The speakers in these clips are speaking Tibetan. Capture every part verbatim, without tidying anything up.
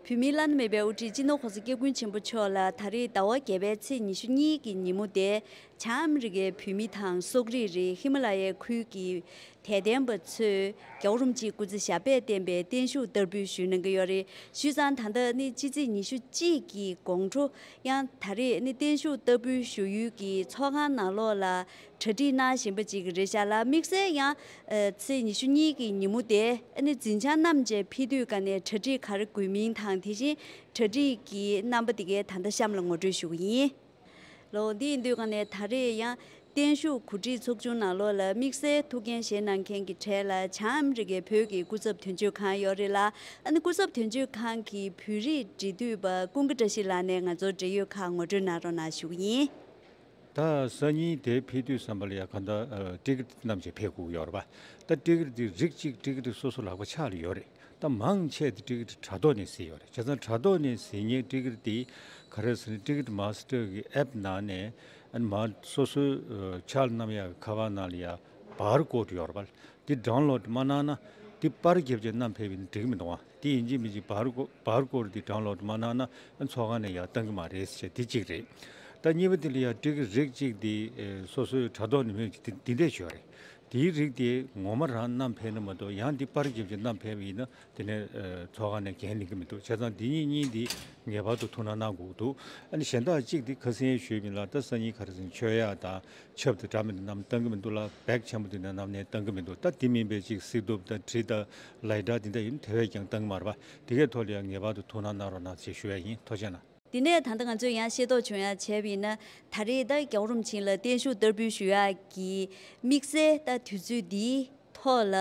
བོད་མིའི་བླ་ན་མེད་པའི་དབུ་ཁྲིད་སྤྱི་ནོར་༸གོང་ས་༸སྐྱབས་མགོན་ཆེན་པོ་མཆོག་ལ་ད་རེས་ཟླ་བ་བརྒྱད་པའི་ཚེས་ཉི་ཤུ་གཉིས་ཀྱི་ཉིན་མོ་དེ། བྱང་ཨ་མི་རི་ཀའི་བོད་མི་དང་སོག་རིགས་རེད། ཧི་མ་ལ་ཡའི་ཁུལ་གྱི་དད་ལྡན་པ་ཚོས་རྒྱལ་བ་རིན་པོ་ཆེའི་སྐུ་ཚེ་ཞབས་པད་བརྟན་པའི་བརྟན་བཞུགས་བསྟར་འབུལ་ཞུ་གནང་གི་ཡོད་རེད། བྱས་ཙང་ད་ལྟ་ནི་ཕྱི་ཚེས་ཉི་ཤུ་གཅིག་གི་དགོང་དྲོ། ཡང་ད་རེས་ནི་བརྟན་བཞུགས་བསྟར་འབུལ་ཞུ་ཡུལ་གྱི་ཚོགས་ཁང་ནང་ལོགས་ལ་གྲ་སྒྲིག་གནང་བཞིན་པ་ཅིག་རེད་ཤག་ལ། དམིགས་བསལ་ཡང་ཚེས་ཉི་ཤུ་གཉིས་ཀྱི་ཉིན་མོ་དེ་ནི་འཛིན་བྱང་བསྣམས་བྱས་ཕེབས་དུས་ཀ་ནས་གྲ་སྒྲིག་ག་རེ་དགོས་མིན་དང་། དེ་བཞིན་གྲ་སྒྲིག་གི་རྣམ་པ་དེ་གའི་ད་ལྟ་གཤམ་ལ་ངོ་སྤྲོད་ཞུ་གི་ཡིན། ལོ། འདི་ཡིན་དུས་ཀ་ནས་ད་རེས་ཡང་བརྟན་བཞུགས་གོ་སྒྲིག་ཚོགས་ཆུང་ནང་ལོགས་ལ་དམིགས་བསལ་ཐུགས་འགན་བཞེས་གནང་མཁན་གྱི་གྲས་ལ་བྱང་ཨ་མི་རི་ཀའི་བོད་ཀྱི་སྐུ་ཚབ་དོན་གཅོད་ཁང་ཡོད་རེད་ལ། ཨ་ནི་སྐུ་ཚབ་དོན་གཅོད་ཁང་གི་བོད་རིགས་འབྲེལ་མཐུད་པ་ཀུན་དགའ་བཀྲ་ཤིས་ལགས་ནས་ང་ཚོར་འབྲེལ་ཡོད་ཁག་ངོ་སྤྲོད་གནང་རོགས་གནང་ཞུ་གི་ཡིན། ད་སང་ཉིན་དེ་ཕེབས་དུས་ཙམ་པ་ལ་ཡ་ག་འདྲ་ཨ་ཊི་ཀེ་ཊི་བསྣམས་བྱས་ཕེབས་དགོས་ཡོད་རེད་པ། ད་ཊི་ཀེ་ཊི་དེ་རིགས་གཅིག་ཊི་ཀེ་ཊི་སོ་སོ་ལག་པ་ཕྱག་ལ་ཡོད་རེད། ད་མང་ཆེ་དེ་ཊི་ཀེ་ཊི་དྲ་ཐོག་ནས་གཟིགས་ཡོད་རེད། བྱས་ཙང་དྲ་ཐོག་ནས་གཟིགས་མཁན་ཊི་ཀེ་ཊི་དེ་ག་རེ་ཟེར་ན། ཊི་ཀེ་ཊི་མཱ་སི་ཊར་གི་ཨེབ་ནང་ནས་ཨ་ནི་མར་སོ་སོའི་ཨ་ཕྱག་ལ་བསྣམས་ཡག་གི་ཁ་པར་ནང་ལ་ཡ་བར་ཀོཌ་ཡོད་རེད་པ། དེ་ཌའུན་ལོཌ་མ་གནང་ན། དེ་པར་བརྒྱབ་བྱས་བསྣམས་ཕེབས་པ་ཡིན་ན་འགྲིག་གི་མི་འདུག་ཨ། དེ་ཡིན་གཅིག་མིན་གཅིག་བར་ཀོ་བར་ཀོཌ་དེ་ཌའུན་ལོཌ་མ་གནང་ན་ཨ་ཚོགས་ཁང་ནས་ཡར་བཏང་གི་མ་རེད་ཟེར་བྱས་དེ་གཅིག་རེད། ད་གཉིས་པ་དེ་ལ་ཡ་ཊི་ཀེ་ཊི་རིགས་གཅིག་དེ་ཨེ་སོ་སོའི་དྲ་ཐོག་ནས་མོས་ཀྱི་དེ་དེ་འདྲས་ཞུ་བ་རེད། དེའི་རིགས་དེ་ངོ་མ་རང་བསྣམས་ཕེབས་ན་མ་གཏོགས། ཡང་དེ་པར་བརྒྱབ་བྱས་བསྣམས་ཕེབས་པ་ཡིན་ན་དེ་ནས་ཨེ་ཚོགས་ཁང་ནས་འགན་ལེན་གྱི་མི་འདུག་བྱས་ཙང་འདི་གཉིས་གཉིས་འདི་ངེས་པར་དུ་ཐུགས་སྣང་གནང་དགོས་ཀྱི་འདུག་ཨ་ནི་གཞན་དག་གཅིག་དེ་ཁ་སང་ཞུས་པ་ཡིན་ལ། ད་སང་ཉིན་ག་རེ་ཟེར་ན་མཆོད་ཡག་དང་ཆབ་དང་འདྲ་མི་འདྲ་བསྣམས་བཏང་གི་མི་འདུག་ལ། བེག་ཆེན་པོ་དེ་འདྲ་བསྣམས་ནས་བཏང་གི་མི་འདུག་ད་དེ་མིན་པའི་གཅིག་སིལ་ཏོབ་དང་གྲི་དང་ལའི་ཊར་དེ་འདྲ་ཡིན་དེ་བས་ཀྱང་བཏང་གི་མ་རེད་པ། དེ་གའི་ཐོག་ལ་ཡང་ངེས་པར་དུ་ཐུགས་སྣང་གནང་རོགས་གནང་ཞེས་ཞུ་ཡ་ཡིན། ཐུགས་རྗེ་གནང་། དེ་ནས་ད་ལྟ་ང་ཚོས་ཡང་ཤེས་རྟོགས་བྱུང་ཡ་བྱས་པ་ཡིན་ན། ད་རེས་ད་རྒྱལ་བ་རིན་པོ་ཆེ་ལ་བརྟན་བཞུགས་བསྟར་འབུལ་ཞུ་ཡག་གི་དམིགས་བསལ་ད་དུས་ཚོད་འདིའི་ཐོག་ལ།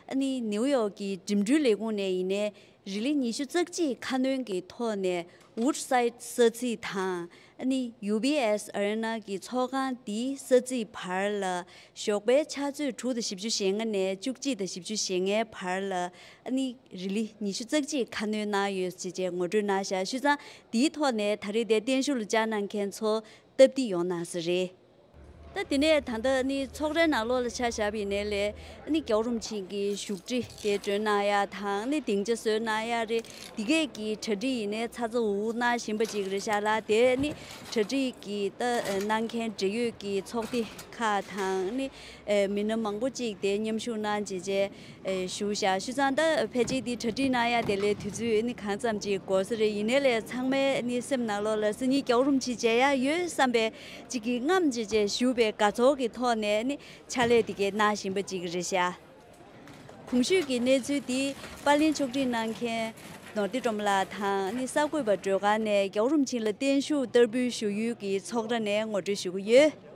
ཨ་ནི་ནིའུ་ཡོག་གི་འགྲིམ་འགྲུལ་ལས་ཁུངས་ནས་ཡིན་ནའི་རི་ལི་ཉི་ཤུ་རྩ་གཅིག་ཁ་སྣོན་གྱི་ཐོག་ནས་ཝུཌ་སའིཌ་ས་ཚིགས་དང་། ཨ་ནི་ཡུ་བི་ཨེས་ཨ་རེ་ན་གི་ཚོགས་ཁང་དེའི་ས་ཚིགས་བར་ལ་ཞོགས་པའི་ཕྱག་ཚོད་དྲུག་དང་བཞི་བཅུ་ཞེ་ལྔ་ནས་བཅུ་གཅིག་དང་བཞི་བཅུ་ཞེ་ལྔའི་བར་ལ། ཨ་ནི་རི་ལི་ཉི་ཤུ་རྩ་གཅིག་ཁ་སྣོན་གནང་ཡོད་ཅེས་བཅས་ངོ་སྤྲོད་གནང་བཞག་བྱས་ཙང་དེའི་ཐོག་ནས་ད་རེས་དེ་བརྟན་བཞུགས་ལ་བཅར་གནང་མཁན་ཚོ་སྟབས་བདེ་ཡོང་གནང་ས་རེད། ད་དེ་ནས་ད་ལྟ་ནི་ཚོགས་རའི་ནང་ལོགས་ལ་ཆ་བཞག་པ་ཡིན་ནའི་ལས། ནི་རྒྱལ་བ་རིན་པོ་ཆེ་གི་བཞུགས་ཁྲི་དེ་སྒྲོན་གནང་ཡ་དང་། ནི་སྡིངས་ཆ་བཟོས་གནང་ཡ་རེད། འདི་གས་ཀྱི་གྲ་སྒྲིག་ཡིན་ནའི་ཚ་ཚ་འུར་འུར་གནང་བཞིན་པ་ཅིག་རེད་ཤག་ལ། དེ་ནི་གྲ་སྒྲིག་གི་ད་གནང་མཁན་འབྲེལ་ཡོད་ཀྱི་ཚོགས་སྡེ་ཁག་དང་། ནི་མི་སྣ་མང་པོ་ཅིག་དེ་མཉམ་ཞུགས་གནང་བྱས་བྱས། ཨེ་བཞུགས་བཞག་བྱས་ཙང་ད་ཕལ་ཆེར་འདི་གྲ་སྒྲིག་གནང་ཡ་དེ་ལས་དུས་ཚོད་ནི་གང་ཙམ་ཅིག་འགོར་ས་རེད། ཡིན་ནའི་ལས་ཚང་མའི་ནི་སེམས་ནང་ལོགས་ལ་སང་ཉིན་རྒྱལ་བ་རིན་པོ་ཆེ་མཇལ་ཡ་ཡོད་བསམ་པའི་ཅིག་གི་རྔམ་བརྗིད་བྱས་བཞུགས་པའི་དགའ་ཚོར་གྱི་ཐོག་ནས་ནི་ཕྱག་ལས་འདི་གའི་གནང་བཞིན་པ་ཅིག་རེད་ཤག་གོང་ཞུས་ཀྱི་གནས་ཚུལ་འདི་པར་ལེན་ཕྱོགས་སྒྲིག་གནང་མཁན་ནོར་བདེ་སྒྲོལ་མ་ལགས་དང་ནི་གསར་འགོད་པ་སྒྲོལ་དཀར་ནས་རྒྱལ་བ་རིན་པོ་ཆེ་ལ་བརྟན་བཞུགས་བསྟར་འབུལ་ཞུ་ཡུལ་གྱི་ཚོགས་ར་ནས་ངོ་སྤྲོད་ཞུ་གི་ཡོད།